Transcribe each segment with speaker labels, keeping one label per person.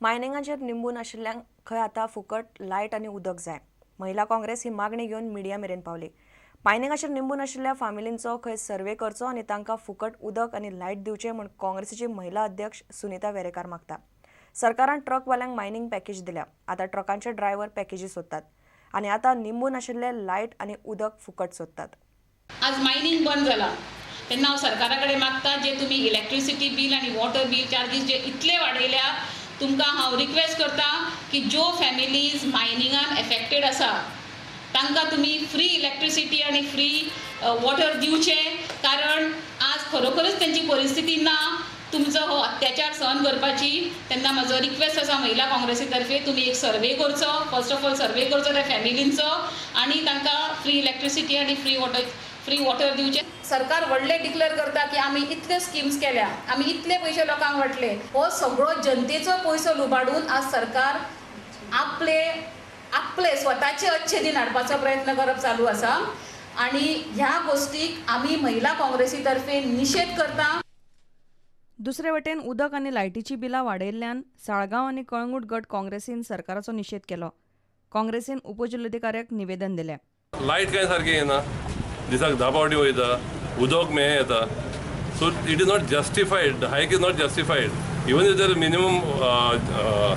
Speaker 1: मायनिंगाचेर निंबून आशिल्ल्यांक खंय आतां फुकट लायट आनी उदक जाय. महिला काँग्रेस ही मागणी घेवन मिडिया मेरेन पावली. मायनिंगाचेर निंबून आशिल्ल्या फामिलींचो खंय सर्वे करचो आनी तांकां फुकट उदक आनी लायट दिवचें म्हूण काँग्रेसीची महिला अध्यक्ष सुनीता वेरेकार मागता. सरकारान ट्रकवाल्यांक मायनिंग पॅकेज दिल्या, आतां ट्रकांचे ड्रायव्हर पॅकेजी सोदतात आनी आतां निंबून आशिल्ले लायट आनी उदक फुकट सोदतात.
Speaker 2: आज मायनिंग बंद जाला तेन्ना हांव सरकारा कडेन मागता जे तुमी इलेक्ट्रिसिटी बील आनी वॉटर बील चार्जीस जे इतले वाडयल्या, तुमकां हांव रिक्वेस्ट करता की ज्यो फॅमिलीज मायनिंगान एफेक्टेड आसा तांकां तुमी फ्री इलेक्ट्रिसिटी आनी फ्री वॉटर दिवचें, कारण आज खरोखरच तेंची परिस्थिती ना तुमचो हो अत्याचार सहन करपाची. तेन्ना म्हजो रिक्वेस्ट आसा महिला काँग्रेसी तर्फे, तुमी एक सर्वे करचो, फर्स्ट ऑफ ऑल सर्वे करचो त्या फॅमिलींचो आनी तांकां फ्री इलेक्ट्रिसिटी आनी फ्री वॉटर दिवचें. सरकार व्हडलें डिक्लेअर करता की आमी इतले स्किम्स केल्या, आमी इतले पयशे लोकांक वांटले, हो सगळो जनतेचो पयसो लुबाडून आज सरकार आपले आपले स्वताचे अच्छे दिन हाडपाचो प्रयत्न करप चालू आसा आनी ह्या गोश्टीक आमी महिला काँग्रेसी तर्फे निशेध करता.
Speaker 1: दुसरे वटेन उदक आनी लायटीची बिलां वाडयल्ल्यान साळगांव आनी कळंगूट गट काँग्रेसीन सरकाराचो निशेध केलो. काँग्रेसीन उपजिल्लोधिकाऱ्याक निवेदन दिलें.
Speaker 3: लायट कांय सारकें येना, दिसाक 10 फावटी वयता, उदक मेळ येता. So it is not justified, the hike is not justified. Even if there minimum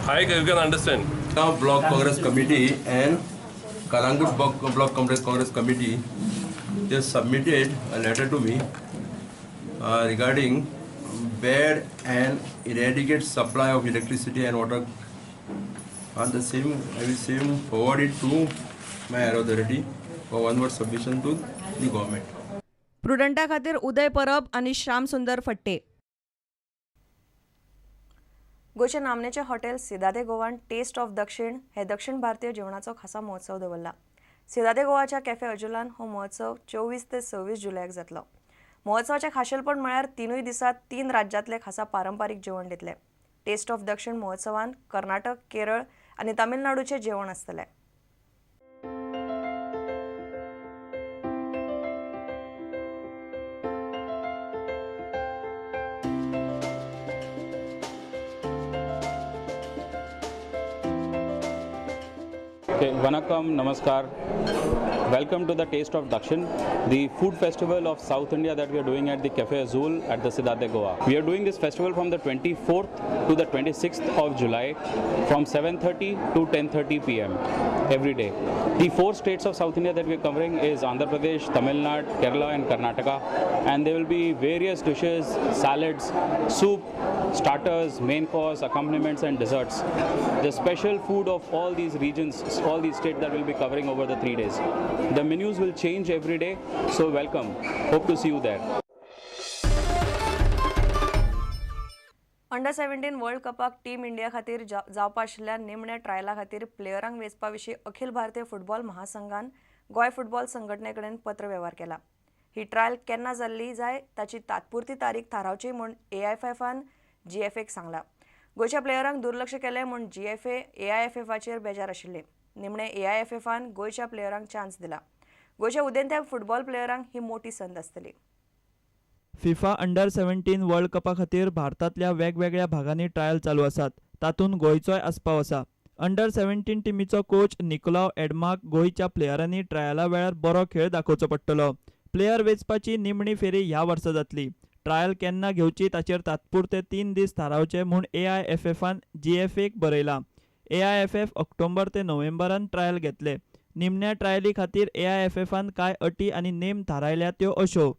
Speaker 3: hike you can understand.
Speaker 4: Block Congress Committee and Calangute Block Congress Committee just submitted a letter to me regarding bad and inadequate supply of electricity and water. On the same, I will same forward it to my authority for one word submission to the government.
Speaker 1: प्रुडंटा खातीर उदय परब आनी श्याम सुंदर फट्टे. गोंयच्या नामनेचें hotel सिदादे Goan taste of दक्षिण हे दक्षिण भारतीय जेवणाचो खासा महोत्सव दवरला. सिदादे गोवाच्या कॅफे अजुलान हो महोत्सव 24 ते 26 जुलयाक जातलो. महोत्सवाचें खाशेलपण म्हळ्यार 3 दिसांत 3 राज्यांतले खासा पारंपारीक जेवण दितले. टेस्ट ऑफ दक्षिण महोत्सवान कर्नाटक, केरळ आनी तामिळनाडूचें जेवण आसतलें.
Speaker 5: Okay, Vanakkam, Namaskar. Welcome to the Taste of Dakshin, the food festival of South India that we are doing at the Cafe Azul at the Cidade Goa. We are doing this festival from the 24th to the 26th of July from 7:30 to 10:30 p.m. every day. The 4 states of South India that we are covering is Andhra Pradesh, Tamil Nadu, Kerala and Karnataka, and there will be various dishes, salads, soup, starters, main course, accompaniments and desserts. The special food of all these regions, all these states that we'll be covering over the 3 days. The menus will change every day, so welcome. Hope to see you there.
Speaker 1: Under 17 world कपाक team India खातीर जावपा आशिल्ल्या निमण्या ट्रायला खातीर प्लेयरांक वेंचपा विशीं Akhil Bharatiya football महासंघान Goa football संघटने कडेन पत्रवेव्हार केला. ही ट्रायल केन्ना जाल्ली जाय ताची तात्पुरती तारीख थारावची म्हूण एआयएफएफान जीएफएक सांगला. गोंयच्या प्लेयरांक दुर्लक्ष केलें म्हूण जीएफए एआयएफएफाचेर बेजार आशिल्ले. निमणे एआयएफएफान गोंयच्या प्लेयरांक चान्स दिला. गोंयच्या उदेंत्या फुटबॉल प्लेयरांक ही मोठी संद आसतली.
Speaker 6: फिफा अंडर 17 वर्ल्ड कपा खातीर भारतांतल्या वेगवेगळ्या भागांनी ट्रायल चालू आसात, तातूंत गोंयचोय आस्पाव आसा. अंडर 17 टिमीचो कोच निकोलाव एडमाक गोंयच्या प्लेयरांनी ट्रायला वेळार बरो खेळ दाखोवचो पडटलो. प्लेयर वेंचपाची निमणी फेरी ह्या वर्सा जातली. ट्रायल केन्ना घेवची ताचेर तात्पुरते 3 दीस थारावचे म्हूण एआयएफएफान जीएफएक बरयलां. एआयएफएफ ऑक्टोबर ते नोव्हेंबरान ट्रायल घेतले. निमण्या ट्रायली खातीर एआयएफएफान कांय अटी आनी नेम थारायल्या त्यो अश्यो.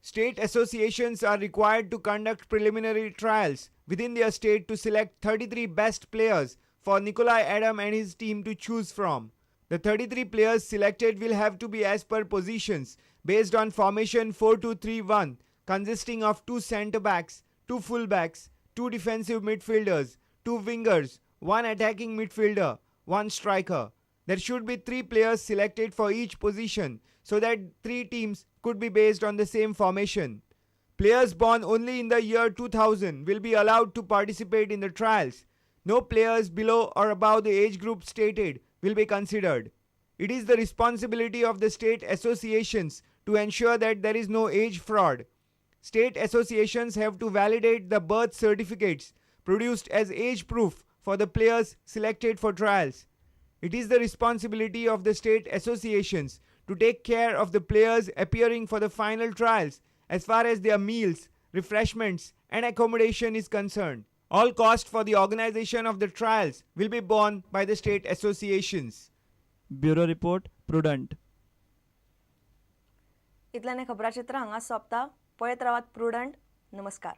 Speaker 7: State associations are required to conduct preliminary trials within their state to select 33 best players for Nikolai Adam and his team to choose from. The 33 players selected will have to be as per positions based on formation 4-2-3-1, consisting of 2 centre-backs, 2 full-backs, 2 defensive midfielders, 2 wingers, 1 attacking midfielder, 1 striker. There should be 3 players selected for each position so that 3 teams could be based on the same formation. Players born only in the year 2000 will be allowed to participate in the trials. No players below or above the age group stated will be considered. It is the responsibility of the state associations to ensure that there is no age fraud. State associations have to validate the birth certificates produced as age proof for the players selected for trials. It is the responsibility of the state associations to take care of the players appearing for the final trials as far as their meals, refreshments, and accommodation is concerned. All cost for the organization of the trials will be borne by the state associations.
Speaker 6: Bureau report, Prudent.
Speaker 1: इतल्यान खबराचित्र हांगा सोंपता. पळयत रावात prudent. नमस्कार.